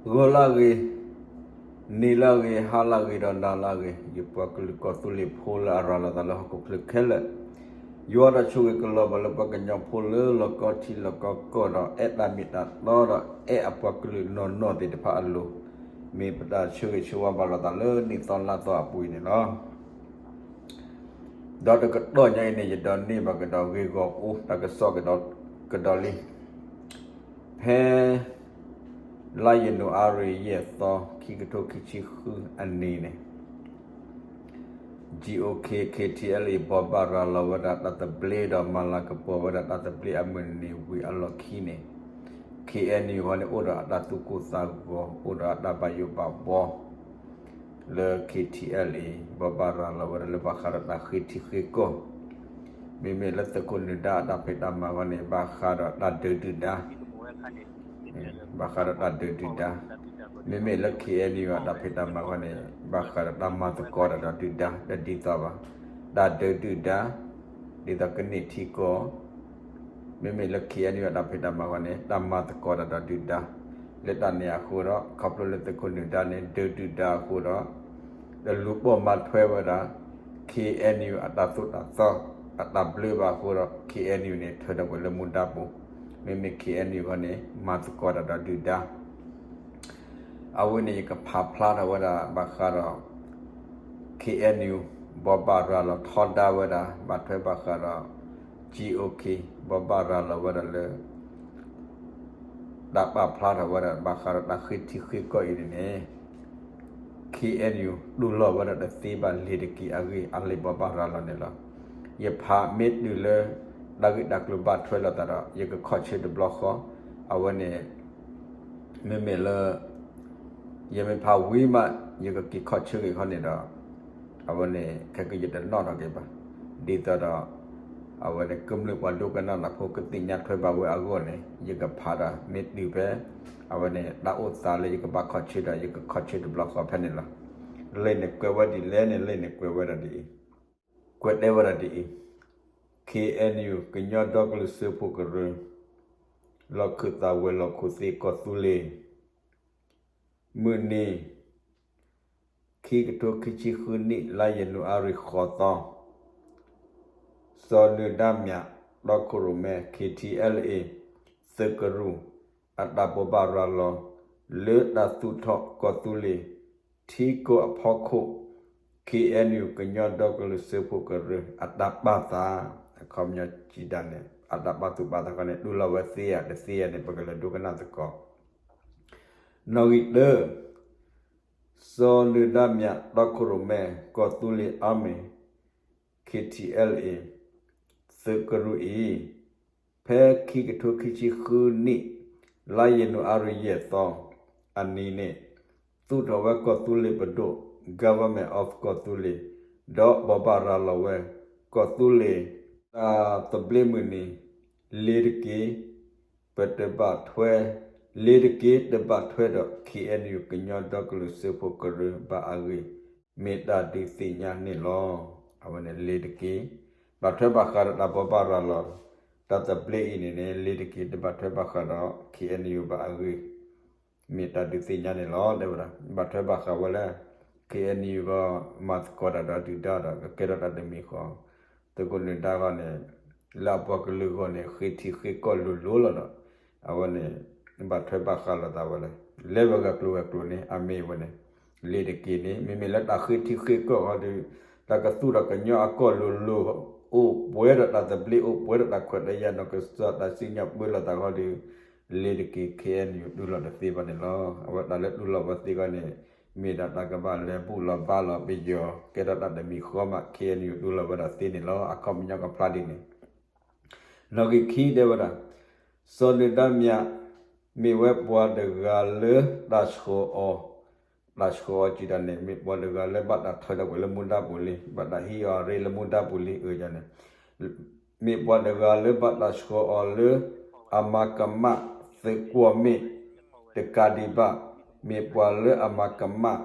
ဂီၤလၢအဂ့ၤ, နံၤလၢအဂ့ၤ, ဟါလၢအဂ့ၤဒီးနၤလၢအဂ့ၤ, ယပှၤကလုာ်ကီၢ်သူလ့ၤဖိလၢအရၤလီၤသးလၢဟီၣ်ခိၣ်ချၢခဲလၢာ်, ယွၤတၢ်ဆိၣ်ဂ့ၤကလီၤဘၣ်လၢပှၤကညီဖိလၢလီၢ်ကီထံလီၢ်ကီကီၢ်ဒီး အဲၣ်တၢ်မ့ၢ်တၢ်တီဒီး အဲၣ်အပှၤကလုာ်နီၢ်နီၢ်သ့ၣ်တဖၣ်အလိၤ, မ့ၢ်ပတၢ်ဆိၣ်ဂ့ၤဆိၣ်ဝါဘၣ်လိာ်သးလၢနံၣ်သီလါသီအပူၤအံၤန့ၣ်လီၤ. ဒီးတကတီၢ်ညါအံၤန့ၣ် ယဒိးန့ၢ်ဘၣ်ကဒီးဂ့ၢ်ဂီၢ်အိၣ်တၢ်ကစီၣ်ကဒီးလံ. ဖဲ လါယနူၤအါရံၤ ယဲၢ်သီ ခံကထိခံဆံဃုအနံၤန့ၣ် GOK KTLA ဘိးဘၣ်ရၤလီၤဝဲဒၣ်တၢ်သဘျ့ဒီး မၤလၤကပီၤဝဲဒၣ်တၢ်သဘျ့အမုၢ်နံၤဝံၤအလီၢ်ခံန့ၣ် KNU အံၤန့ၣ် အိၣ်ဒီးအတၢ်သူၣ်ကိၢ်သးဂီၤ အိၣ်ဒီးအတၢ်ဘၣ်ယိၣ်ဘၣ်ဘှီ လၢ KTLA ဘိးဘၣ်ရၤလီၤဝဲဒၣ်လၢဘၣ်ဃးဒီးတၢ်ဃ့ထံဃ့ကီၢ်, မ့မ့ၢ်လၢသုးခိၣ်နၢၤဒါအတၢ်ဖံးတၢ်မၤအဂီၢ်န့ၣ် ဘၣ်ဃးဒီးတၢ်ဒုးဒုၣ်ဒါ ဘၣ်ဃးဒီးတၢ်ဒုးဒုၣ်ဒါ, မ့မ့ၢ်လၢ KNU အတၢ်ဖံးတၢ်မၤအဂီၢ်န့ၣ် ဘၣ်ဃးဒီးတၢ်မၤသကိးတၢ်ဒီးဒုၣ်ဒါ တဒ်သိးဘၣ်, တၢ်ဒုးဒုၣ်ဒါ ဒ်သိးကန့ၢ်ထံကီၢ်, မ့မ့ၢ်လၢ KNU အတၢ်ဖံးတၢ်မၤအဂီၢ်န့ၣ် တၢ်မၤသကိးတၢ်ဒီးဒုၣ်ဒါ, လၢတၢ်န့ၣ်အဃိဒီး ခီဖျိလၢသုးခိၣ်နၢၤဒါန့ၣ် ဒုးဒုၣ်ဒါအဃိဒီး တလူၤပိာ်မၤထွဲဝဲဒၣ် KNU အတၢ်သိၣ်တၢ်သီ အတၢ်ဘျၢဘၣ်အဃိဒီး KNU န့ၣ် ထၢထီၣ်ကွံာ်လၢမူဒါပူၤ, မ့မ့ၢ် KNU အဂီၢ်န့ၣ် မၤသကိးတၢ်ဒီးဒုၣ်ဒါ အဝဲန့ၣ်ယကဖးဖျါထီၣ်ဝဲဒၣ်ဘၣ်ဃးဒီး KNU ဘိးဘၣ်ရၤလီၤထီဒါဝဲဒၣ် ဘၣ်ထွဲဘၣ်ဃးဒီး GOK ဘိးဘၣ်ရၤလီၤဝဲဒၣ်လၢ တၢ်ပာ်ဖျါထီၣ်ဝဲဒၣ်ဘၣ်ဃးဒီးတၢ်ဃ့ထံဃ့ကီၢ်အံၤန့ၣ်န့ၣ် KNU တူၢ်လိာ်ဝဲဒၣ်တသ့ဘၣ်လံၤတက့ၢ်အဂ့ၢ် အလံာ်ဘိးဘၣ်ရၤလီၤန့ၣ်လီၤ. ယဖးမ့ၢ်တုၤလၢ တၢ်ဂ့ၢ်တၢ်ကျိၤဘၣ်ထွဲလိာ်သးဒီး ယကခီၣ်ဆၢတဘျီဃီ, အဝဲန့ၣ် မ့မ့ၢ်လၢ ယမ့ၢ်ဖးဝံၤမး ယကက့ၤခီၣ်ဆၢက့ၤခီန့ၣ်ဒီး အဝဲန့ၣ် ခဲကယတနီၣ်ထီၣ်က့ၤဘၣ်, ဒ်သိးဒီး အဝဲန့ၣ် ကမျၢၢ်ပှၤဒိကနၣ်တၢ်ဖိကသ့ၣ်ညါထွဲဘၣ်ဝဲအဂီၢ်န့ၣ် ယကဖးဒီးမ့ၢ်တုၤဖဲ အဝဲန့ၣ် တၢ်အိၣ်သးလၢယကဘၣ်ခီၣ်ဆၢဒီး ယကခီၣ်ဆၢတဘျီဃီဖဲန့ၣ်လီၤ. လံာ်န့ၣ်ကွဲးဝဲဒ်လဲၣ်န့ၣ် လံာ်န့ၣ်ကွဲးဝဲဒၣ်ဒ်အံၤ, ကွဲးတဲဝဲဒၣ်ဒ်အံၤ, KNU ကညီဒီကလုာ်စၢဖှိၣ်ကရၢ လီၢ်ခၢၣ်သးဝဲၤလီၢ်ခိၣ်သ့ၣ်ကီၢ်သူလ့ၤ မုၢ်နံၤ ခံကထိခံဆံဃုနံၣ် လါယနူၤအါရံၤ ဃိးသီ, စီၤနၢၤဒါမြ တီခိၣ်ရိၣ်မဲ KTLA သုးကရူၢ် အတၢ်ဘိးဘၣ်ရၤလီၤ လၢတၢ်သူၣ်ထီၣ်ကီၢ်သူလ့ၤ ထံကီၢ်အဖီခိၣ် KNU ကညီဒီကလုာ်စၢဖှိၣ်ကရၢ အတၢ်ပာ်သး အခီပညီစံးတၢ်န့ၣ် အတၢ်ပာ်သူၣ်ပာ်သးခီန့ၣ် တူၢ်လိာ်ဝဲသ့ဧါတသ့ဧါန့ၣ် ပကလဲၤဒိကနၣ်သကိး နီၣ်ဂံၢ်တၢ စီၤနၢၤဒါမြ တီခိၣ်ရိၣ်မဲ ကီၢ်သူလ့ၤ Army KTLA သုးကရူၢ်အံၤ ဖဲခံကထိခံဆံဃုနံၣ် လါယနူၤအါရံၤ ယဲၢ်သီ အနံၤန့ၣ် သူၣ်ထီၣ်ဝဲကီၢ်သူလ့ၤပဒိၣ် Government of ကီၢ်သူလ့ၤ ဒီးဘိးဘၣ်ရၤလီၤဝဲ ကီၢ်သူလ့ၤ တၢ်သဘျ့မုၢ်နံၤ လ့ၤတက့ၤ ပတဘၣ်ထွဲ လ့ၤတက့ၤတဘၣ်ထွဲဒီး KNU ကညီဒီကလုာ်စၢဖှိၣ်ကရၢဘၣ်အဂ့ၢ် မ့ၢ်တၢ်ဒုးသ့ၣ်ညါန့ၣ်လီၤ. အဝဲန့ၣ်လ့ၤတက့ၤ ဘၣ်ထွဲဘၣ်ဃးဒီးတၢ်ဘိးဘၣ်ရၤလီၤ တၢ်သဘျ့အံၤန့ၣ်န့ၣ် လ့ၤတက့ၤတဘၣ်ထွဲဘၣ်ဃးဒီး KNU ဘၣ်အဂ့ၢ် မ့ၢ်တၢ်ဒုးသ့ၣ်ညါန့ၣ်လီၤ တဲဝဲဒၣ် ဘၣ်ထွဲဘၣ်ဃးဝဲလၢ KNU ကမၤသကိးတၢ်ဒီးဒုၣ်ဒါဒီး ကကဲထီၣ်တၢ်တမံၤဃီ သုးခိၣ်နၢၤဒါဂီၢ်န့ၣ် လၢအပှၤကလုာ်ဂီၢ်န့ၣ် ဃ့ထံဃ့ကီၢ်လိၤလိၤလီၤဒီး အဝဲန့ၣ် ဘၣ်ထွဲဘၣ်ဃးလိာ်သးဝဲလၢ လဲၤဝဲဂၤကျိၤဝဲၤကျိၤန့ၣ် အမ့ၢ်ဝဲန့ၣ် လ့ၤတက့ၤန့ၣ် မ့မ့ၢ်လၢတၢ်ဃ့ထံဃ့ကီၢ်ဃီဒီး တၢ်ကသူၣ်ထီၣ်ကညီအကီၢ်လိၤလိၤ အိၣ်ပှဲၤဒီးတၢ်သဘျ့ အိၣ်ပှဲၤဒီးတၢ်ခွဲးတၢ်ယာ်နီၢ်ကစၢ်တၢ်စံၣ်ညီၣ်ပၢလီၤသးဃီဒီး လ့ၤတက့ၤ KNU တူၢ်လိာ်တသ့ဘၣ်န့ၣ်လီၤ. အဝဲတၢ်လၢတူၢ်လိာ်ဝဲသ့ဃီန့ၣ် မ့ၢ်ဒၣ်တၢ်ကဘၣ်လဲၤဘူၣ်လီၤဘါလီၤပယီၤ ကဲထီၣ်တၢ်တမံၤဃီမး KNU တူၢ်လိာ်ဝဲဒၣ်သ့န့ၣ်လီၤ. အခီပညီကဖျါဒ်န့ၣ် နီၣ်ဂံၢ်ခံတဲဝဲဒၣ် စီၤနၢၤဒါမြ မ့ၢ်ဝဲပှၤတဂၤလၢတၢ်ဆှၢအီၤ တၢ်ဆှၢအီၤစံးတၢ်န့ၣ် မ့ၢ်ပှၤတဂၤလၢဘၣ်တၢ်ထၢထီၣ်ကွံာ်လၢမူဒါပူၤလံ ဘၣ်တၢ်ဟံးအီၤရ့လၢမူဒါပူၤလံ အန့ၣ် မ့ၢ်ပှၤတဂၤလၢဘၣ်တၢ်ဆှၢအီၤလၢ အမၤကမၣ်သုးကွီၢ်မ့ၢ်တကးဒံးဘၣ် မ့ၢ်ပှၤလၢအမၤကမၣ်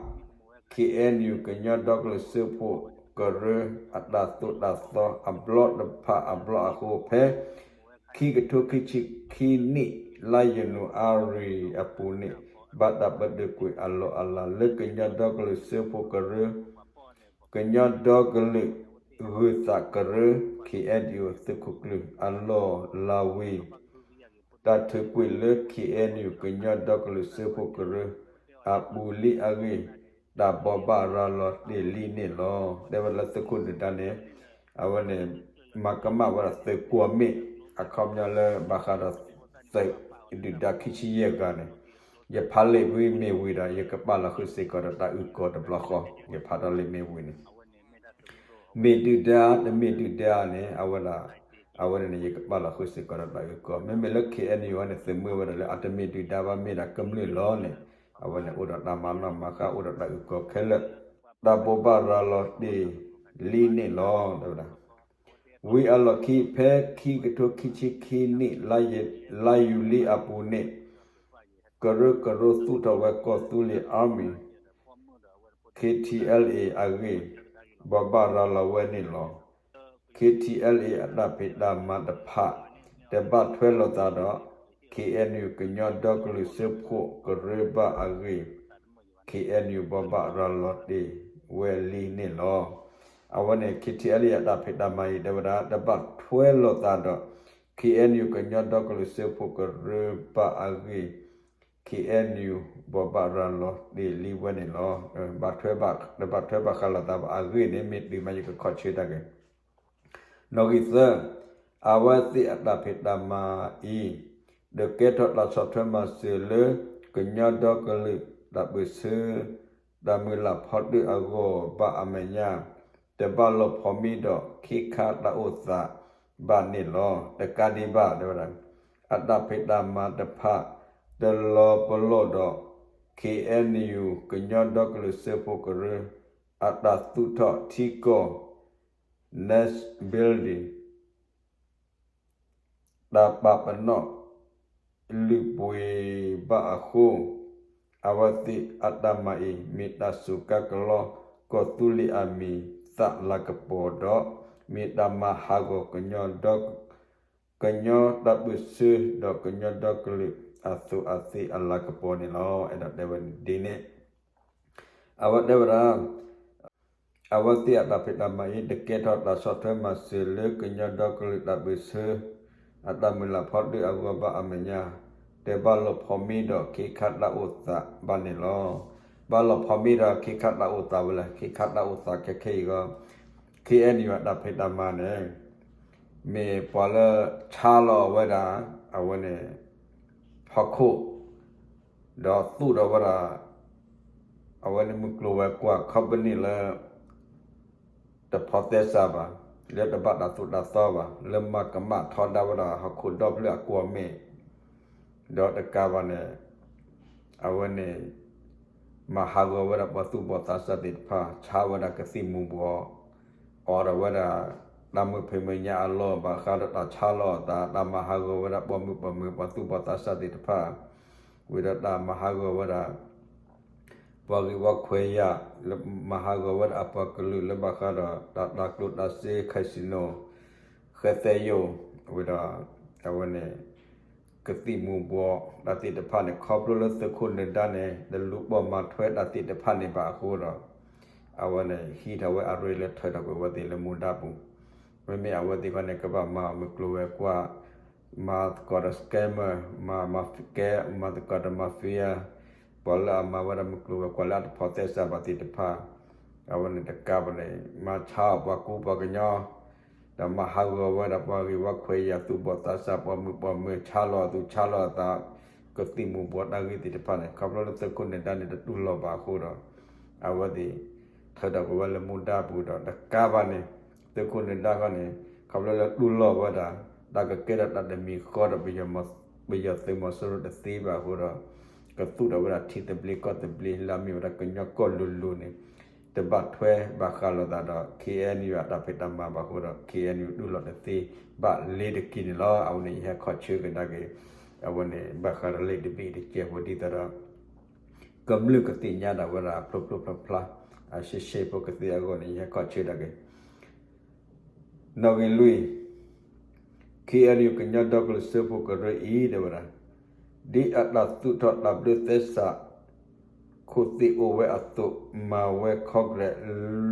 KNU ကညီဒီကလုာ်စၢဖှိၣ်ကရၢ အတၢ်သိၣ်တၢ်သီအဘျီတဖၣ်အဘျီအဃိ ဖဲခံကထိခံဆံခံနံၣ် လါယနူၤအါရံၤအပူၤန့ၣ် ဘၣ်တၢ်ပတုာ်ကွံာ်အလီၢ်အလၤလၢကညီဒီကလုာ်စၢဖှိၣ်ကရၢ, ကညီဒီကလုာ်ဂုာ်သးကရၢ KNDO သုးခိၣ်ကျၢၢ်အလီၢ်လၤဝံၤ တၢ်ထုးကွံာ်လၢ KNU ကညီဒီကလုာ်စၢဖှိၣ်ကရၢ အပူၤလံအဂ့ၢ် တၢ်ဘိးဘၣ်ရၤလီၤတ့ၢ်လံန့ၣ်လီၤ. တဲဝဲလၢသုးခိၣ်နၢၤဒါန့ၣ် အဝဲန့ၣ် မၤကမၣ်ဝဲဒၣ်သုးကွီၢ်မ့ၣ် အခီပညီလၢဘၣ်ဃးဒီးသုးဒုၣ်ဒါခံဆံယဲၢ်ဂၤန့ၣ် ယဖးလံာ်ဝံၤမ့ၢ်ဝံၤဒီး ယကပာ်လီၤဃုာ်စ့ၢ်ကီးဒီးတၢ်အုၣ်ကီၤတဘျီဃီ ယဖးထီၣ်လံာ်မ့ၢ်ဝံၤန့ၣ် မ့ၢ်ဒုၣ်ဒါ တမ့ၢ်ဒုၣ်ဒါန့ၣ် အဝဲဒၣ် အဝဲန့ၣ်န့ၣ် ယကပာ်လီၤဃုာ်စ့ၢ်ကီးဒီးတၢ်အုၣ်ကီၤ မ့မ့ၢ်လၢ KNU အံၤန့ၣ် သုးမုၢ်ဝဲဒၣ်လၢအတမ့ၢ်ဒုၣ်ဒါဘၣ် မ့ၢ်ဒၣ်ကမျၢၢ်လီၤန့ၣ် အဝဲန့ၣ်အိၣ်ဒီးတၢ်မၤနီၣ်မၤဃါ အိၣ်ဒီးတၢ်အုၣ်ကီၤခဲလၢာ် တၢ်ဘိးဘၣ်ရၤလီၤတ့ၢ်လံန့ၣ်လီၤ တဲဝဲဒၣ် ဝံၤအလီၢ်ခံ ဖဲခံကထိခံဆံခံနံၣ် လါယူၤလံအပူၤန့ၣ် ကရၢကရိသူၣ်ထီၣ်ဝဲကီၢ်သူလ့ၤ Army KTLA အဂ့ၢ် ဘိးဘၣ်ရၤလီၤဝဲန့ၣ်လီၤ. KTLA အတၢ်ဖံးတၢ်မၤတဖၣ် တဘၣ်ထွဲလိာ်သးဒီး KNU ကညီဒီကလုာ်စၢဖှိၣ်ကရၢဘၣ်အဂ့ၢ် KNU ဘိးဘၣ်ရၤလီၤတ့ၢ်ဝဲလံန့ၣ်လီၤ. အဝဲန့ၣ် KTLA အတၢ်ဖံးတၢ်မၤအံၤ တဲဝဲဒၣ် တဘၣ်ထွဲလိာ်သးဒီး KNU ကညီဒီကလုာ်စၢဖှိၣ်ကရၢဘၣ်အဂ့ၢ် KNU ဘိးဘၣ်ရၤလီၤတ့ၢ်လံဝဲန့ၣ်လီၤ. ဘၣ်ထွဲဘၣ် တဘၣ်ထွဲဘၣ်ဃးလိာ်သးဘၣ်အဂ့ၢ်န့ၣ် မ့ၢ်တုၤမးယကခီၣ်ဆၢတၢ်က့ၤ နီၣ်ဂံၢ်သၢ, အဝဲသ့ၣ်အတၢ်ဖံးတၢ်မၤအံၤ ဒီးကဲထီၣ်တၢ်ဆီၣ်ထွဲမၤစၢၤလၢ ကညီဒီကလုာ်တၢ်ပၢၢ်ဆၢ တၢ်မုၢ်လၢ်ဖီတၢၣ်အဂီၢ်ဘၣ်အမဲာ်ညါ, တဘၣ်လီၤဖိးမံဒီးခ့ခါတၢ်အိၣ်သးဘၣ်န့ၣ်လီၤ. တကးဒံးဘၣ် တဲဝဲဒၣ် အတၢ်ဖံးတၢ်မၤတဖၣ် တလီၤပလိာ်ဒီး KNU ကညီဒီကလုာ်စၢဖှိၣ်ကရၢ အတၢ်သူၣ်ထီၣ်ထံကီၢ် Nation Building တၢ်ပာ်ပနီၣ်လုၢ်ပှ့ၤဘၣ်အဃိ, အဝဲသ့ၣ်အတၢ်မၤအံၤ မ့ၢ်တၢ်စူးကါကလီ ကီၢ်သူလ့ၤအမံၤသၣ်လၤကပီၤဒီး မ့ၢ်တၢ်မၤဟးဂီၤကညီဒီ ကညီတၢ်ပၢၢ်ဆၢဒီးကညီဒီကလုာ်အသိးအသ့အလၤကပီၤန့ၣ်လီၤ. အဲၣ်ဒိးတဲဝဲဒ်န့ၣ် အဝဲတဲဝဲဒၣ် အဝဲသ့ၣ်အတၢ်ဖံးတၢ်မၤအံၤ တကဲထီၣ်တၢ်ဆီၣ်ထွဲမၤစၢၤလၢကညီဒီကလုာ်တၢ်ပၢၢ်ဆၢ အတၢ်မုၢ်လၢ်ဖီတၢၣ်အဂီၢ်ဘၣ်အမဲာ်ညါ, တဘၣ်လီၤဖိးမံဒီးခ့ခါတၢ်အိၣ်သးဘၣ်န့ၣ်လီၤ. ဘၣ်လီၤဖိးမံဒီးခ့ခါတၢ်အိၣ်သးဝဲလဲၣ်, ခ့ခါတၢ်အိၣ်သးခဲခဲအံၤဂီၢ် KNU အတၢ်ဖံးတၢ်မၤန့ၣ် မ့ၢ်ပှၤလၢဆါလီၤဝဲဒၣ် အဝဲန့ၣ် ဟီၣ်ခိၣ် ဒီးသူၣ်ထီၣ်ဝဲဒၣ် အဝဲန့ၣ်မုၢ်ကျိၤဝဲၤကွာ် company လၢ တဖိးသဲစးဘၣ်, လၢတဘၣ်တၢ်သိၣ်တၢ်သီဘၣ်, လၢမၤကမၣ်ထီဒါဝဲဒၣ်ဟီၣ်ခိၣ်ဒီဖျၢၣ်အကွီၢ်မ့ၢ်, ဒီးတကးဘၣ်န့ၣ် အဝဲန့ၣ် မၤဟးဂီၤဝဲဒၣ်ပှၤသူၣ်ဘီၣ်သးစၢ်သ့ၣ်တဖၣ်, ဆါဝဲဒၣ်ကသံၣ်မူၤဘှီး, အိးထီၣ်ဝဲဒၣ် တၢ်မုာ်ဖံးမုာ်ညၣ်အလီၢ် ဘၣ်ဃးဒီးတၢ်ဆါလီၤအသး, တၢ်မၤဟးဂီၤဝဲဒၣ်ပိာ်မုၣ်ပိာ်မၢၤ ပှၤသူၣ်ဘီၣ်သးစၢ်သ့ၣ်တဖၣ်, ဝံၤဒီးတၢ်မၤဟးဂီၤဝဲဒၣ် ပှၤဂ့ၤဝီခွဲးယာ်, လၢမၤဟးဂီၤဝဲဒၣ်အပှၤကလုာ်လၢဘၣ်ဃးဒီးတၢ်တၤကျိၣ်တၤစ့ casino ဃဲသဲယိာ်, ဝံၤဒီး အဝဲန့ၣ် ကသံၣ်မူၤဘှီးတၢ်သ့ၣ်တဖၣ်န့ၣ် ခီဖျိလၢသုးခိၣ်နၢၤဒါန့ၣ် တလူၤပိာ်မၤထွဲတၢ်သ့ၣ်တဖၣ်န့ၣ်ဘၣ်အဃိဒီး အဝဲန့ၣ် ဟံးထီၣ်ဝဲအရ့လၢထၢထီၣ်ကွံာ်ဝဲသ့ၣ်လၢမူဒါပူၤ, မ့မ့ၢ်အဝဲသ့ၣ်ခီန့ၣ် ကဘၣ်မၤမုၢ်ကျိၤဝဲၤကွာ် မၤသကိးဒီး scammer, မၤ မၤကဲ မၤသကိးဒီး mafia, ပှၤလၢအမၤဝဲဒၣ်မုၢ်ကျိၤဝဲၤကွာ်လၢအတဖိးသဲစးဘၣ်သ့ၣ်တဖၣ်, အဝဲန့ၣ်တကးဘၣ်န့ၣ် မၤဆါအီၤပှၤကူပှၤကညီ, ဒီးမၤဟးဂီၤဝဲဒၣ်ပှၤဂ့ၤဝီခွဲးယာ်သူၣ်ဘီၣ်သးစၢ် ပိာ်မုၣ်ပိာ်မၢၤ ဆါလီၤအသူၣ်ဆါလီၤအသး, ကသံၣ်မူၤဘှီးတၢ်ဂ့ၢ်သ့ၣ်တဖၣ်န့ၣ် ခီဖျိလၢသုးခိၣ်နၢၤဒါန့ၣ် တတူၢ်လိာ်ဘၣ်အဃိဒီး အဝဲသ့ၣ် ထၢထီၣ်ကွံာ်ဝဲလၢမူဒါပူၤဒီး တကးဘၣ်န့ၣ် သုးခိၣ်နၢၤဒါခီန့ၣ် ခီဖျိလၢတူၢ်လိာ်ဝဲဒၣ် တၢ်ကကဲထီၣ်တၢ်တမံၤဃီဒီး ပယီၤသုးမီၤစိရိၤတသ့ဘၣ်အဃိဒီး ကသူၣ်ထီၣ်ဝဲဒၣ်ထံသဘျ့ကီၢ်သဘျ့ လၢအမ့ၢ်ဝဲဒၣ်ကညီကီၢ်လိၤလိၤန့ၣ် တဘၣ်ထွဲဘၣ်ဃးလိာ်သးဒီး KNU အတၢ်ဖံးတၢ်မၤဘၣ်အဃိဒီး KNU တူၢ်လိာ်တသ့ဘၣ်လ့ၤတက့ၢ်န့ၣ်လီၤ. အဝဲန့ၣ် ယဟဲခီၣ်ဆၢကဒါက့ၤ အဝဲန့ၣ် ဘၣ်ဃးဒီးလံာ်တဘ့ၣ်တကဲးဖိဒ်သိးဒီး ကမျၢၢ်ကသ့ၣ်ညါဒၣ်ဝဲဒၣ်ဖျိဖျိဖျါဖျါ အရှဲရှဲဖိကသ့အဂီၢ်န့ၣ် ယဟဲခီၣ်ဆၢဒၣ်က့ၤ နီၣ်ဂံၢ်လွံၢ် KNU ကညီဒီကလုာ်စၢဖှိၣ်ကရၢအံၤ တဲဝဲဒၣ် ဒ်အတၢ်သူၣ်ထီၣ်တၢ်ဘျၢသဲစး ခိၣ်သ့ၣ်အိၣ်ဝဲအသိး မၤဝဲ Congress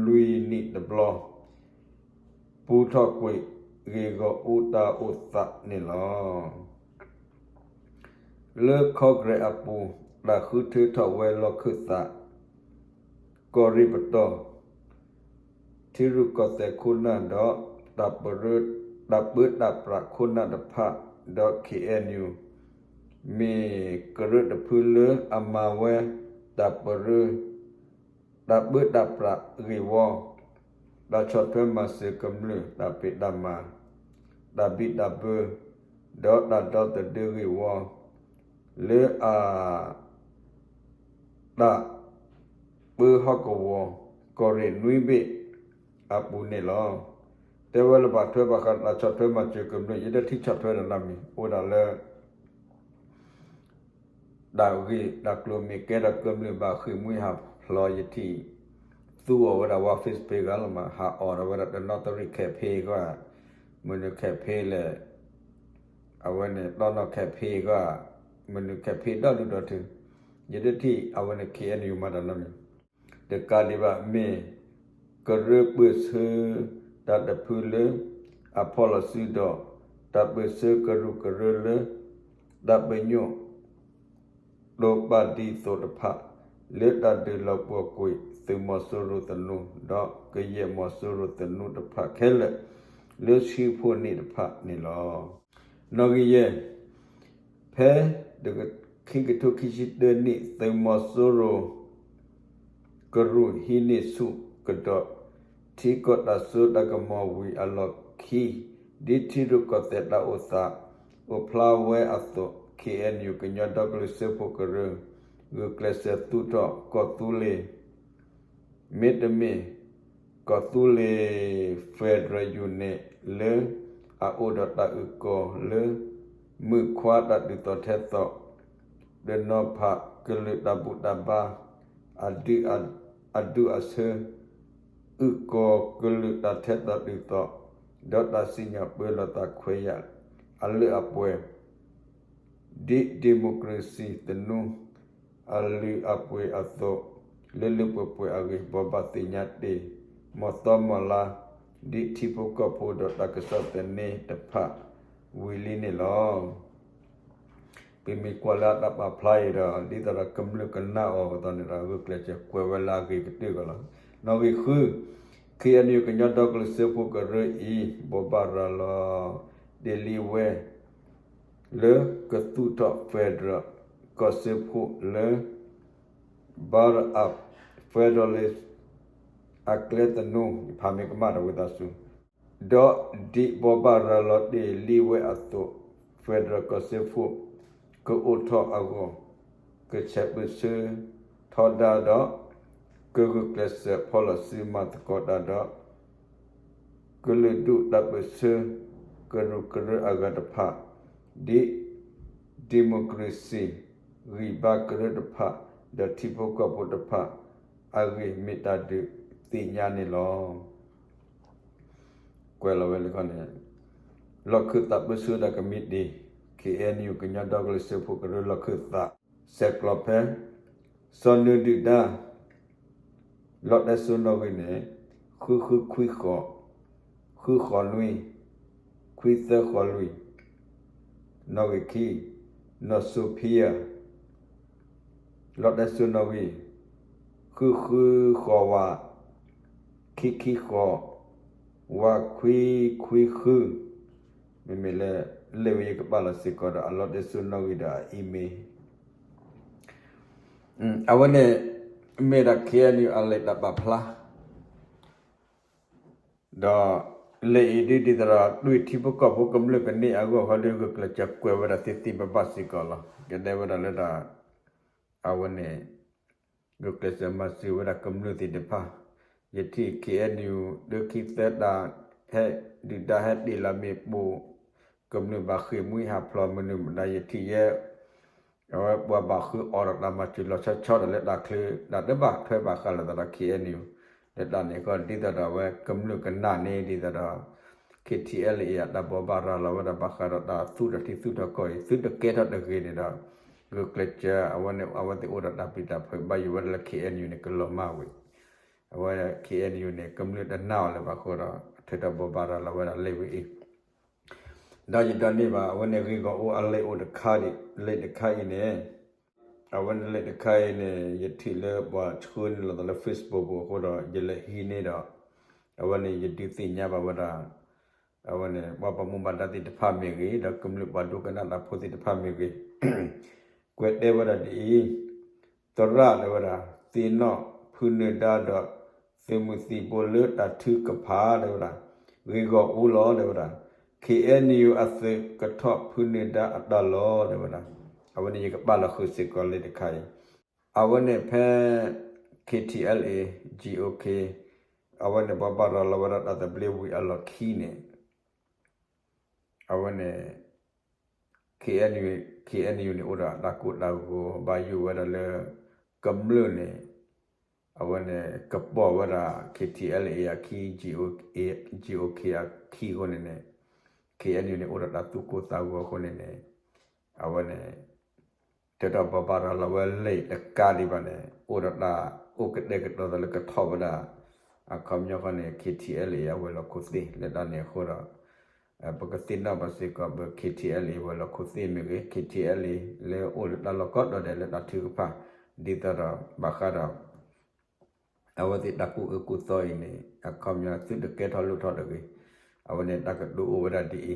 လွံၢ်နံၣ်တဘျီ ပူထီၣ်ကွံာ်ဂ့ၢ်ဂီၢ်အူတၢ်အိၣ်သးန့ၣ်လီၤ. လၢ Congress အပူၤ တၢ်ဃုထၢထီၣ်ဝဲလီၢ်ခၢၣ်သး ကီၢ်ရ့ၣ်ပတီၢ် ထံရူၢ်ကီၢ်သဲးခိၣ်နၢ်ဒီး တၢ်ပၢတၢ်ပြးခိၣ်နၢ်တဖၣ် ဒီး KNU မ့ၢ်ကရၢတဖုလၢအမၤဝဲ တၢ်ပၢ တၢ်ပၢတၢ်ပြးဂ့ၢ်ဝီ, တၢ်ဆီၣ်ထွဲမၤစၢၤကမျၢၢ် တၢ်ဖံးတၢ်မၤ, တၢ်ဘံၣ်တၢ်ဘၢ, ဒီးတၢ်ဒီသဒၢဂ့ၢ်ဝီ လၢအ တၢ်ပၢဟီၣ်ကဝီၤ ကီၢ်ရ့ၣ်နွံဘ့ၣ်အပူၤန့ၣ်လီၤ. တဲဝဲလၢဘၣ်ထွဲဘၣ်ဃးတၢ်ဆီၣ်ထွဲမၤစၢၤကမျၢၢ် ယတထံၣ်ဆီၣ်ထွဲတၢ်နီတမံၤ အိၣ်ဒၣ်လၢ တၢ်ဂ့ၢ်တၢ်ကျိၤမ့ၢ်ကဲထီၣ်ကမျၢၢ်ဘၣ်ဃ့ၢ်မှံဟးဖျိး ယထံၣ်သူအီၤဝဲဒၣ်ဝဲ Facebook ဂၤလီၤမး ဟးအီၣ်ဒီးဝဲဒၣ်တနီသရံၣ် campaign ဂီၢ်, မနုၤ campaign လဲၣ်, အဝဲန့ၣ်တီနီၣ် campaign ဂီၢ်, မနုၤ campaign ဒီဒူၣ်ဒီထၢ ယတထံၣ်အဝဲန့ၣ် KNU မၤတၢ်နီတမံၤ တကးဒံးဘၣ် မ့ၢ်ကရၢပၢၢ်ဆၢတၢ်တဖုလၢ အဖီၣ်လီၤစုဒီး တၢ်ပၢၢ်ဆၢကရူၢ်ကရၢလၢ တၢ်ပညိၣ် တိာ်ပာ်ဒ်သိးတဖၣ် လၢတၢ်ဒုးလီၤပှီၢ်ကွံာ် သုးမီၤစိရိၤသနူ ဒီးကယဲၢ်မီၤစိရိၤသနူတဖၣ်ခဲလၢာ် လၢဆှံဖိန့ၣ်တဖၣ်န့ၣ်လီၤ. နီၣ်ဂံၢ်ယဲၢ် ဖဲ ခံကထိခံဆံတၢနံၣ် သုးမီၤစိရိၤ ကရူၢ်ဟံးန့ၢ်ဆူၣ်ကဒီး ထံကီၢ်တၢ်စိတၢ်ကမီၤဝံၤအလီၢ်ခံ ဒ်ထံရူၢ်ကီၢ်သဲးတၢ်အိၣ်သး အိၣ်ဖျါဝဲအသိး KNU ကညီဒီကလုာ်စၢဖှိၣ်ကရၢ ဂုာ်ကျဲးစၢးသူၣ်ထီၣ်ကီၢ်သူလ့ၤ မ့တမ့ၢ် ကီၢ်သူလ့ၤ Federal Union လၢအအိၣ်ဒီးတၢ်အုၣ်ကီၤလၢ မုၣ်ခွါတၢ်ဒုးသီၣ်ထဲသိး တနီၤဖးကလုာ်တၢ်ဘူၣ်တၢ်ဘါ အဒုးအဆၢ အုၣ်ကီၤကလုာ်တၢ်ထဲသိးတုၤသိး ဒီးတၢ်စံၣ်ညီၣ်ပၢလီၤသးခွဲးယာ် အလၢအပှဲၤ ဒ်ဒံၣ်မိၣ်ခြ့ၣ်စံၣ်သနူ အလုၢ်အပှ့ၤအသိး လၢလၢပှဲၤပှဲၤအဂ့ၢ် ဘိးဘၣ်သ့ၣ်ညါတ့ၢ် မီၢ်သီမီၢ်လါ ဒ်ထံဖိကီၢ်ဖိဒီးတၢ်ကစီၣ်သန့တဖၣ်ဝံၤလံန့ၣ်လီၤ. ပမ့ၢ်ကွၢ်လၢအတၢ်ပာ်ဖျါအံၤဒီး ဒ်သိးဒီးကမျၢၢ်ကနၣ်အီၤအသိးန့ၣ်ဒီး ဂုာ်ကျဲးစၢးကွဲးဝဲလၢအဂ့ၤကတၢၢ်ကီးလီၤ. နီၣ်ဂံၢ်ဃု KNU ကညီဒီကလုာ်စၢဖှိၣ်ကရၢအံၤ ဘိးဘၣ်ရၤလီၤတ့ၢ်လံဝဲ လၢကသူၣ်ထီၣ် Federal ကီၢ်စၢဖှိၣ်လၢ ဘၣ်အ Federalist အကျဲသနူ ယဖးမ့ၢ်ကမၣ်ဒီးဝံသးစူၤ ဒီးဒ်ဘိးဘၣ်ရၤလီၤတ့ၢ်လံဝဲအသိး Federal ကီၢ်စၢဖှိၣ် ကအိၣ်ထီၣ်အဂီၢ် ကဆဲးပၢၢ်ဆၢထီဒါဒီး ကဂုာ်ကျဲးစၢးဖီၣ်လီၤစုမၤသကိးတၢ်ဒီး ကလုာ်ဒူၣ်တၢ်ပၢၢ်ဆၢ ကရူၢ်ကရၢအဂၤတဖၣ် ဒ် democracy ဂံၢ်ဘါကရၢတဖၣ် ဒီးထံဖိကီၢ်ဖိတဖၣ်အဂ့ၢ် မ့ၢ်တၢ်ဒုးသ့ၣ်ညါန့ၣ်လီၤ. ကွဲးလီၤဝဲလၢခီန့ၣ် လီၢ်ခၢၣ်သးပၢဆှၢတၢ်ကမံးတံာ် KNU ကညီဒီကလုာ်စၢဖှိၣ်ကရၢလီၢ်ခၢၣ်သး ဆဲးကျိးဖဲ စီၤနၢၤဒုၣ်ဒါ လီတဲစိနီၣ်ဂံၢ်န့ၣ် ဃုဃုခွံဃိး, ဃုဃိးနွံ, ခွံသၢဃိးလွံၢ်, နီၣ်ဂံၢ်ခံ, နီၣ်စိၤဖံယၢၣ် လီတဲစိနီၣ်ဂံၢ် ဃုဃုဃိးဝး, ခံခံဃိး, ဝးခွံခွံဃု, မ့မ့ၢ်လၢ လၢဝဲယကပာ်လီၤစ့ၢ်ကီးဒီး အလီတဲစိနီၣ်ဂံၢ်ဒီးအ email အဝဲန့ၣ် မ့ၢ်ဒၣ် KNU အလဲၤတၢ်ပာ်ဖျါ ဒီး လၢအံၤဒ်ဒ်သိးဒီး တွံၢ်ထံဖိကီၢ်ဖိကမျၢၢ်ကန့ၢ်အဂီၢ်ဃီဒီး ဂုာ်ကျဲးစၢးကွဲးဝဲဒၣ်သ့သ့ဘၣ်ဘၣ်စ့ၢ်ကီးလီၤ. ကတဲဝဲဒၣ်လၢတၢ် အဝဲန့ၣ် ဂုာ်ကျဲးစၢးမၤစၢၤဝဲဒၣ်ကမျၢၢ်သ့ၣ်တဖၣ်, ယထံၣ် KNU ဒၢခံသၢတၢ် ဟဲဒုၣ်ဒါဟဲတ့ၢ်လၢမ့ၣ်ပိၢ် ကမျၢၢ်ဘၣ်ဃ့ၢ်မှံဟးဖျိးမနုၤမတၤ ယထံၣ်ယဲ အဝဲပှၤဘၣ်ဃုအီၤဒီးတၢ်မၤစၢၤလီၤဆီဆီဒီးလၢတၢ်ချၢ တၢ်တဘၣ်ထွဲဘၣ်ဃးလိာ်သးဒီး KNU လၢတၢ်န့ၣ်အဃိ ဒ်သိးဒီးအဝဲကမျၢၢ်ကနၣ်န့ၣ် ဒ်သိးဒီး KTLA အတၢ်ဘိးဘၣ်ရၤလီၤဝဲဒၣ်ဘၣ်ဃးဒီးတၢ်သူၣ်ထီၣ်ထံသူၣ်ထီၣ်ကီၢ်အံၤ သုတကဲထီၣ်တဂ့ၤန့ၣ်ဒီး ဂုာ်ကျဲးစၢး အဝဲန့ၣ် အဝဲသ့ၣ်အိၣ်ဒီးတၢ်ပျံၤတၢ်ဖုး ဘၣ်ယိၣ်ဝဲဒၣ်လၢ ခ့ၣ်အဲၣ်ယူၣ်န့ၣ် ကလီၤမၢ်ဝံၤ, အဝဲ ခ့ၣ်အဲၣ်ယူၣ်န့ၣ် ကမျၢၢ်တနာ်အီၤလၢၤဘၣ်အဃိဒီး ထုးထီၣ်ဘိးဘၣ်ရၤလီၤဝဲဒၣ်လံာ်ဝဲအံၤ, ဒီးယဒိးန့ၢ်ဘၣ် အဝဲန့ၣ်ဂ့ၢ်ဂီၢ်အိၣ်အလံာ်အိၣ်တခါဒံး လံာ်တခါအံၤန့ၣ် အဝဲန့ၣ်လံာ်တခါအံၤန့ၣ် ယထံၣ်လၢပှၤဆှၢန့ၢ်လီၤသးလၢ Facebook ပူၤအဃိဒီး ယလဲၤဟံးန့ၢ်ဒီး အဝဲန့ၣ်ယဒုးသ့ၣ်ညါဘၣ်ဝဲဒၣ် အဝဲန့ၣ် ပှၤဘၣ်မူဘၣ်ဒါသ့ၣ်တဖၣ်မ့ၢ်ဂ့ၤ ဒီးကမျၢၢ်ပှၤဒိကနၣ်တၢ်ဖိသ့ၣ်တဖၣ်မ့ၢ်ဂ့ၤ ကွဲးတဲဝဲဒၣ်ဒ်အံၤ, သရၣ်တဲဝဲဒၣ် သ့ၣ်နီၣ်ဖုနၢၤဒါဒီး သုးမုၢ်သံၣ်ဘိလၢတၢ်ထုကဖၣ်တဲဝဲဒၣ် ဂ့ၢ်ဂီၢ်အိၣ်လီၤ တဲဝဲဒၣ်, ခ့ၣ်အဲၣ်ယူၣ်အသုးကထီၣ်ဖုနၢၤဒါအတၢ်လီၢ် တဲဝဲဒၣ်, အဝဲန့ၣ်ယကပာ်လီၤဃုာ်စ့ၢ်ကီးလံာ်တခါအံၤ, အဝဲန့ၣ်ဖဲ ခ့ၣ်ထံၣ်အဲလ်အ့ၣ် ကၠံၣ်အိၣ်ခ့ၣ် အဝဲန့ၣ်ဘိးဘၣ်ရၤလီၤဝဲဒၣ်တၢ်သဘျ့ဝံၤအလီၢ်ခံန့ၣ် အဝဲန့ၣ် ခ့ၣ်အဲၣ်ယူၣ် ခ့ၣ်အဲၣ်ယူၣ်န့ၣ် အိၣ်ဒီးတၢ်ကိၢ်တၢ်ဂီၤ ဘၣ်ယိၣ်ဝဲဒၣ်လၢ ကမျၢၢ်န့ၣ် အဝဲန့ၣ် ကပိာ်ဝဲဒၣ် ခ့ၣ်ထံၣ်အဲလ်အ့ၣ်အခံ ကၠံၣ်အိၣ်ခ့ၣ်အခံအဃိန့ၣ်န့ၣ် ခ့ၣ်အဲၣ်ယူၣ်န့ၣ် အိၣ်ဒီးတၢ်သူၣ်ကိၢ်သးဂီၤအဃိန့ၣ်န့ၣ် အဝဲန့ၣ် ထုးထီၣ်ဘိးဘၣ်ရၤလီၤဝဲလံာ်တကးဒံးဘၣ်န့ၣ် အိၣ်ဒီးတၢ်အိၣ်ကတဲာ်ကတီၤသးလၢကထီၣ်ဝဲဒၣ် အခီပညီဃီန့ၣ် ခ့ၣ်ထံၣ်အဲလ်အ့ၣ် အဝဲၤလီၢ်ခိၣ်သ့ၣ် လၢတၢ်န့ၣ်အဃိဒီး ပကသ့ၣ်နီၣ်ဘၣ်စ့ၢ်ကီး ပ ခ့ၣ်ထံၣ်အဲလ်အ့ၣ် ဝဲၤလီၢ်ခိၣ်သ့ၣ်မ့ၢ်ဂ့ၤ ခ့ၣ်ထံၣ်အဲလ်အ့ၣ် လၢအိၣ်လၢတၢ်လီၢ်ကိးတီၤဒဲးလၢတၢ်ထုကဖၣ် ဒ်သိးဒီးဘၣ်ဃးဒီး အဝဲသ့ၣ်တၢ်ကူၣ်အၢကူၣ်သီအံၤန့ၣ် အခီပညီသုတကဲထီၣ်လိၣ်ထီၣ်တဂ့ၤ, အဝဲန့ၣ်တၢ်ကတိၤအိၣ်ဝဲဒၣ်ဒ်အံၤ,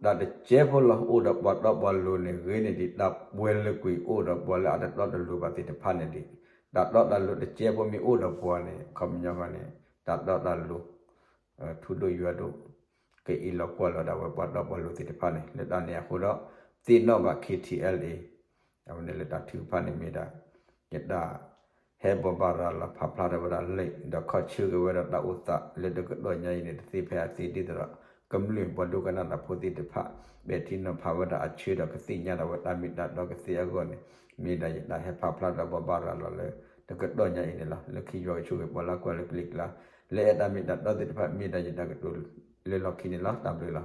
တၢ်တစဲးဖိလီၤ အိၣ်ဒီးပှၤတီပှၤလိၤန့ၣ်ဂ့ၤန့ၣ်ဒံး တၢ်ပှဲၤလၢကွံာ်အိၣ်ဒီးပှၤလၢအတတီတလိၤဘၣ်သ့ၣ်တဖၣ်န့ၣ်ဒံး, တၢ်တီတၢ်လိၤတစဲးဖိမ့ၢ်အိၣ်ဒီးပှၤန့ၣ် အခီပညီဃီန့ၣ် တၢ်တီတၢ်လိၤ ထူဒိၣ်ယွၤဒိၣ် ကအံးလီၤကွၢ်လီၤဒၣ်ဝဲပှၤတီပှၤလိၤသ့ၣ်တဖၣ်န့ၣ် လၢတၢ်န့ၣ်အဃိဒီး သ့ၣ်နီၣ်ဘၣ် ခ့ၣ်ထံၣ်အဲလ်အ့ၣ် အဝဲန့ၣ်လၢတၢ်ထုကဖၣ်န့ၣ်မ့ၢ်ဒၣ် ယတၢ်ဟဲဘိးဘၣ်ရၤလီၤဖးဖျါထီၣ်ဝဲဒၣ်လံာ် ဒီးခီဆၢက့ၤဝဲဒၣ်တၢ်အိၣ်သးလၢတကတီၢ်ညါအံၤန့ၣ် တသ့ဖဲအသ့ဒ်သိးဒီး ကမျၢၢ်ပှၤဒိကနၣ်တၢ်ဖိသ့ၣ်တဖၣ် ပဲာ်ထံနီၤဖးဝဲဒၣ်အဆၢဒီးကသ့ၣ်ညါဒၣ်ဝဲတၢ်မ့ၢ်တၢ်တီကသ့အဂီၢ်န့ၣ် မ့ၢ်ဒၣ်ယတၢ်ဟဲဖးဖျါထီၣ်ဘိးဘၣ်ရၤလီၤလၢ တကတီၢ်ညါအံၤန့ၣ်လီၤ. လၢခံယွၤကဆိၣ်ဂ့ၤပှၤလၢကွၢ်လၢကလံၤကျါ လၢအဲၣ်တၢ်မ့ၢ်တၢ်တီသ့ၣ်တဖၣ် မ့ၢ်ဒၣ်ယတၢ်ကတိၤလၢလီၢ်ခံန့ၣ်လီၤ. တၢ်ဘျုးလီၤ.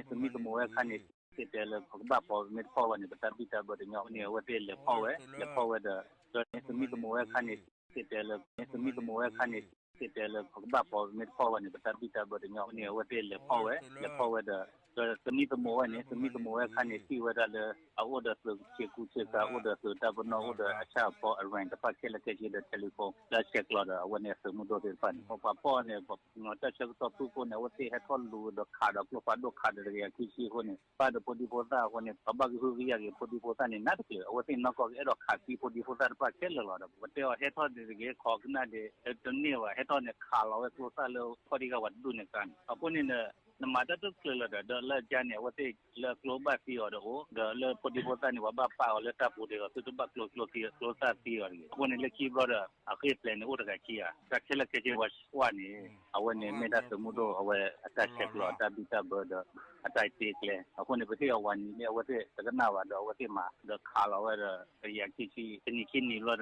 သမံသမိးဝဲအခါန့ၣ် စံးတဲလၢပကဘၣ်ပီၤမ့ၢ်တဖီၣ်ဘၣ်န့ၣ် ပတၢ်ဘံၣ်တၢ်ဘၢတညီဘၣ်န့ၣ် အဝဲသ့ၣ်လဲၤဖီၣ်ဝဲ လဲၤဖီၣ်ဝဲဒီး သမံသမိးဝဲအခါန့ၣ် စံးတဲလၢ သမံသမိးဝဲအခါန့ၣ် စံးတဲလၢပကဘၣ်ပီၤမ့ၢ်တဖီၣ်ဘၣ်န့ၣ် ပတၢ်ဘံၣ်တၢ်ဘၢတညီဘၣ်န့ၣ် အဝဲသ့ၣ်လဲၤဖီၣ်ဝဲ လဲၤဖီၣ်ဝဲဒီး သမံသမိးဝဲန့ၣ် သမံသမိးဝဲအခါန့ၣ် စံးဝဲဒၣ်လၢ အအိၣ်ဒီးသုးဆ့ကူဆ့ကၤ အိၣ်ဒီးသုးတၢ်ပနီၣ် အိၣ်ဒီးအဆၣ်အဖီအရၣ် တဖၣ်ခဲလၢာ်ခဲဆ့ဒီး telephone လၢအဆဲးကျိးဒီး အဝဲန့ၣ်အသုးမုၢ်ဒိၣ်သ့ၣ်တဖၣ်န့ၣ် ပှၤဖီၣ်န့ၣ် ပှၤတၢ်ဆၢကတီၢ်ဖုၣ်ကိာ်န့ၣ် အဝဲသ့ၣ်ဟဲထီၣ်လူၤဒီးခးဒီးကျိဖးဒိၣ်ခးဒီးတကယၤခံဆံအဃိန့ၣ် ဘၣ်ဒီးဖိဒံဖိသၣ်အဃိန့ၣ် ပှၤဘၣ်ကဟုကယာ်က့ၤဖိဒံဖိသၣ်န့ၣ် နးတကျၢၤ အဝဲသ့ၣ်နီၢ်ကီၢ်ကအဲၣ်ဒိးခးသံဖိဒံဖိသၣ်တဖၣ်ခဲလၢာ်လီၤဒီး ပတဲအီၤဟဲထီၣ်ဒ်တဂ့ၤ ခိးကနၣ်ဒ် တန့ၢ်ဘၣ် ဟဲထီၣ်န့ၣ် ခးလီၤဝဲကျိသၣ်လၢဖီၣ်ဒံကၤပှၤတဒူၣ်န့ၣ်ကါန့ၣ် အဃိန့ၣ်ဒီး နမၤတၢ်တကျၢၤလၢၤဒီး ဒီးလၢအကါန့ၣ် အဝဲသ့ၣ်လၢကျိဘၣ်သံအီၤဒီးအိၣ် ဒီးလၢဖိဒံဖိသၣ်န့ၣ် ပှၤဘၣ်ပာ်အီၤလၢတၢ်ပူၤဒံးအီၤ သုတဘၣ်ကျိကျိသံကျိသၣ်သံအီၤတဂ့ၤ အဃိန့ၣ် လၢခံဘျီဒီး အဃ့ၢ်ပျဲၢ်န့ၣ်အိၣ်တဂၤခံဂၤ တၢ်ခဲလၢာ်ခဲဆ့ပှၤကွၢ်န့ၣ် အဝဲန့ၣ်မ့ၢ်ဒၣ်သုးမုၢ်ဒိၣ် အဝဲအတၢ်ဆဲးကျိးအတၢ်ဘံၣ်တၢ်ဘၢဒီး အတၢ်တ့ကျဲ အဃိန့ၣ် ပဟ့ၣ်အီၤဝၤနံၤန့ၣ် အဝဲသ့ၣ်တကနၣ်ဘၣ်ဒီး အဝဲသ့ၣ်မၤဒီးခးလီၤဝဲဒီး တကယၤခံဆံ တနံၤခံနံၤဘျီဒီး ပှၤ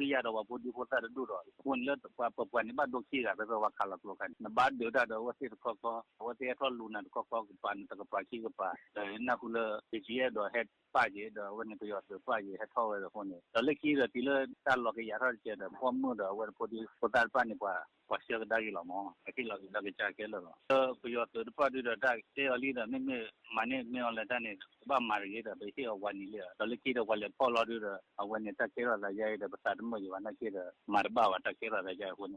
ဘၣ်ကဟုကယာ်ဒီးပှၤဖိဒံဖိသၣ်တဒူၣ်ဒီး အဃိန့ၣ်လၢပှၤပပှၤန့ၣ် ဘၣ်ဒိခံဂၤ ဖဲဖဲပှၤခးလီၤကျိခါန့ၣ် နဘၣ်ဒုးတၢ်ဒီးအဝဲသ့ၣ်တခီခီ အဝဲသ့ၣ်ဟဲထီၣ်လူၤနၤတခီခီ ကပၤနတကပၤခံကပၤ ဒီးနၢ်ဟူလၢ ဘီကၠံအဲၣ်ဒိးဟဲပာ်က့ၤ ဒီးအဝဲန့ၣ်ပယီၤသုးပာ်က့ၤ ဟဲထီၣ်ဝဲဒီးအဃိန့ၣ် ဒီးလၢခံဒီး တုၤလၢတၢ်လီၤကယၤထီၣ်တကဲဒီး ဖီၣ်မုၢ်ဒီးအဝဲဖိဒံဖိသၣ်တဖၣ်န့ၣ် ပှၤ ပှၤဆှၢကဒါက့ၤလီၤမး အဟ့ၣ်လီၤက့ၤလၢကစၢ်ခဲလၢာ်လီၤ. ဒီးပယီၤသုးတဖၣ်ဒုဒီး တၢ်တဲအီၤလံဒီး မ့မ့ၢ်မၤန့ၢ်မ့ၢ်အီၤလဲၣ်တၢ်န့ၣ် ကဘၣ်မၤတဂ့ၤဒီး ပဟ့ၣ်အီၤဝၤနံၤလံဒီး လၢခံဒီးပှၤလဲၤဖီၣ်လီၤဒုဒီး အဝဲန့ၣ်တၢ်ကဲထီၣ်သးယါအံၤဒီး ပသးတမုာ်ယံၤဘၣ်နာ်က့ဒီး မၤတဘၣ်ဘၣ်တၢ်ကဲထီၣ်သးယါအံၤအဃိန့ၣ်